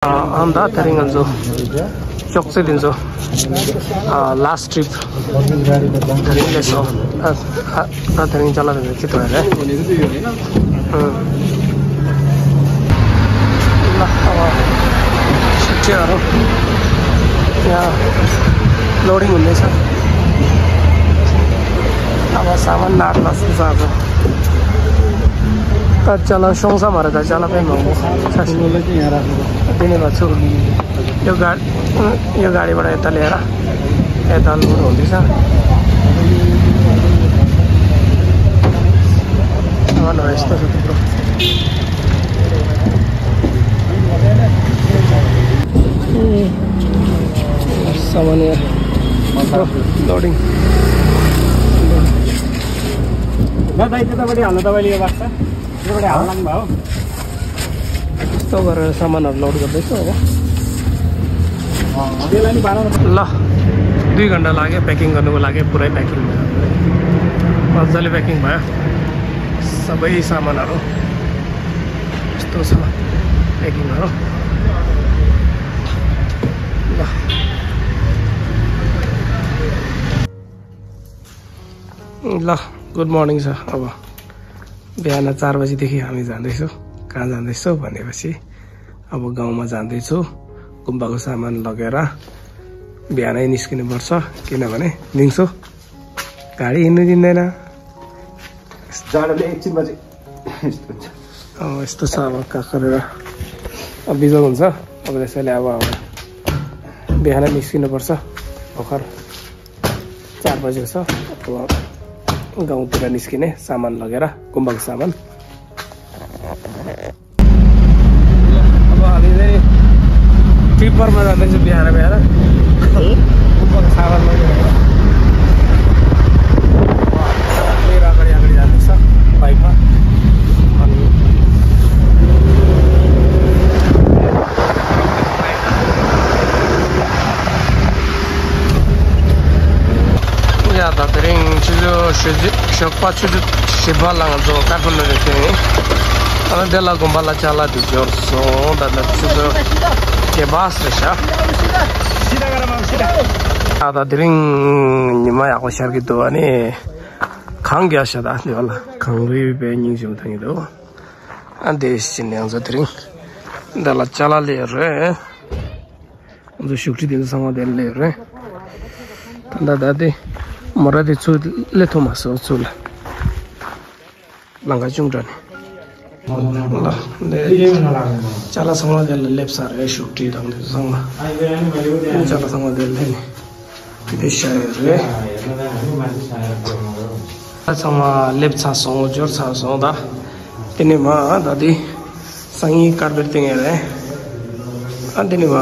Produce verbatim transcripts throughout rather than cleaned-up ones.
ཨ་ད་དེ་རིང་ང་ཚོ་ཅོག་ཙེ་དེ་ཚོ་ཨ་ལ་སི་ཊི་ཊི་རིབ་དེ་རིང་ལས་སོ། ཨ་ཨ་ད་དེ་རིང་ཅ་ལག་དེ་ཚོ་ཁྱི་ཐོག་རེད། ཨ་ལ་ཨ་བ་ཤི་ཁྲི་ཨ་རོ། ཡ་ལོ་རིང་མི་ཆ། ཨ་བ་ས་མ་ནར་ལ་སུ་ས་རོ། ད་ཅ་ལག་ཤོང་ས་མ་རེད། ད་ཅ་ལག་དཔེ་མང་པོ་ཆ་ཤི། དེ་ནས་ང་ཚོ་ཡོ་ག་ཡོ་ག་རི་བ་ར་ཨེ་ད་ལེ་ར་ཨེ་ད་ལུ་རོ་འདི་ས། ཨ་ནོ་ཨེ་སྟོ་སོ་ཏུ་པྲོ། ས་མ་ནེ་ལོ་རིང་། ना दाई, त्यतापट्टि हाल्नु, तपाईँले यो बाक्सा। यो बाक्सा हाल्नु भयो। यस्तो गरेर सामानहरू लोड गर्दैछु अब। अँ, त्यसलाई नि बाह्र। ल, दुई घन्टा लाग्यो प्याकिङ गर्नुको लागि। पुरै प्याकिङ भयो, मजाले प्याकिङ भयो सबै सामानहरू। यस्तो छ प्याकिङहरू। ल। ल, गुड मर्निङ छ। अब बिहान चार बजीदेखि हामी जाँदैछौँ। कहाँ जाँदैछौँ भनेपछि अब गाउँमा जाँदैछु। गुम्बाको सामान लगेर बिहानै निस्किनुपर्छ, किनभने दिउँसो गाडी हिँड्नु दिँदैन। जाडोले एकछिन बजे यस्तो हुन्छ। अब यस्तो छ, अब काँक्रेर अब बिजोग हुन्छ। अब त्यसैले अब, अब बिहानै निस्किनुपर्छ भर्खर। चार बजेको छ। अब गाउँतिर निस्किने, सामान लगेर, गुम्बाको सामान। अब हामी चाहिँ टिप्परमा जाँदैछु बिहान बिहान। गुम्बाको सामान लगेर। मेरो अगाडि, अगाडि जाँदैछ बाइकमा। अनि ཡ་ད་དེ་རིང་ཆུ་ཚོད་ཞོགས་པ་ཆུ་ཚོད་བཞི་པ་ལ་ང་ཚོ་ཀར་ཕུ་ནུ་རུ་ཐོན་ཡིན། ཨ་ནི་དེ་ལ་དགོན་པ་ལ་ཅ་ལག་དེ་འབྱོར་སོང་། ད་ད་ཆུ་ཚོད་བརྒྱད་པ་ཟེར་ཤག་ཨ་ད་དེ་རིང་ཉི་མ་ཡག་པོ་ཤར་གི་འདུག་ཨ་ནི་གངས་རྒྱག་ཤག་ད་དེ་བ་ལ་གངས་རི་བའི་སྙིང་རྗེ་མོ་མཐོང་གི་འདུག་ཨ་འདི་བཞིན་ཡང་ཚོ་དེ་རིང་འདི་ལ་ཅ་ལག་སླེབས་རེད། ང་ཚོ་བཞུགས་ཁྲི་དེ་ཚོ་ཚང་མ་དེ་ལ་སླེབས་རེད། ད་ད་ད་དེ་མོ་ར་དེ་ཚུར་སླེབས་ཐུབ་མ་སོང་ཚུར་ལ། ལང་ཀ་ཅུང་དྲག་ནས། ལ་འདི་ཅ་ལག་ཚང་མ་དེ་ལ་སླེབས་ཚར་རེད། བཞུགས་ཁྲི་དང་དེ་ཚོ་ཚང་མ། ཅ་ལག་ཚང་མ་དེ་ལ་སླེབས་ནས། དེ་ཤ་ཡོད་རེད། ད་ཚང་མ་སླེབས་ཚར་སོང་། འབྱོར་ཚར་སོང་ད། དེ་ནས་མ་ད་དེ་སང་ཉིན་ཀར་པེཊ་སྟེང་ཡོད་རེད། ཨ་དེ་ནས་མ་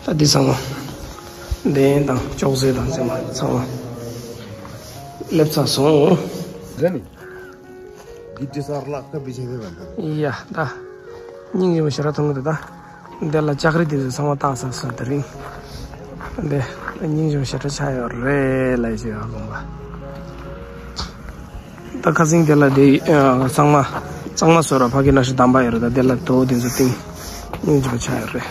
ད་དེ་ཚང་མ་གདན་དང་ཅོག་ཙེ་དང་ཚང་མ་ཚང་མ་སླེབས་ཚར་སོང་། ཡ་ད། སྙིང་རྗེ་མོ་ཞེ་དྲག་མཐོང་གི་འདུག་ད། འདི་ལ་ལྕགས་རི་དེ་ཚོ་ཚང་མ་བཏགས་ཚར་སོང་དེ་རིང་། འདི་སྙིང་རྗེ་མོ་ཞེ་དྲག་ཆགས་ཡོད་རེད་ལབ་ཡ་ཅིག་ཡོད་ལོང་པ། ད་ཁ་སང་དེ་ལ་དེ་གཙང་མ་གཙང་མ་བཟོ་ར་ཕ་གི་ན་ཤི་དམ་པ་ཡོད་རེད། ད་དེ་ལ་དོ་དེ་ཚོ་བཏིང་། སྙིང་རྗེ་མོ་ཆགས་ཡོད་རེད།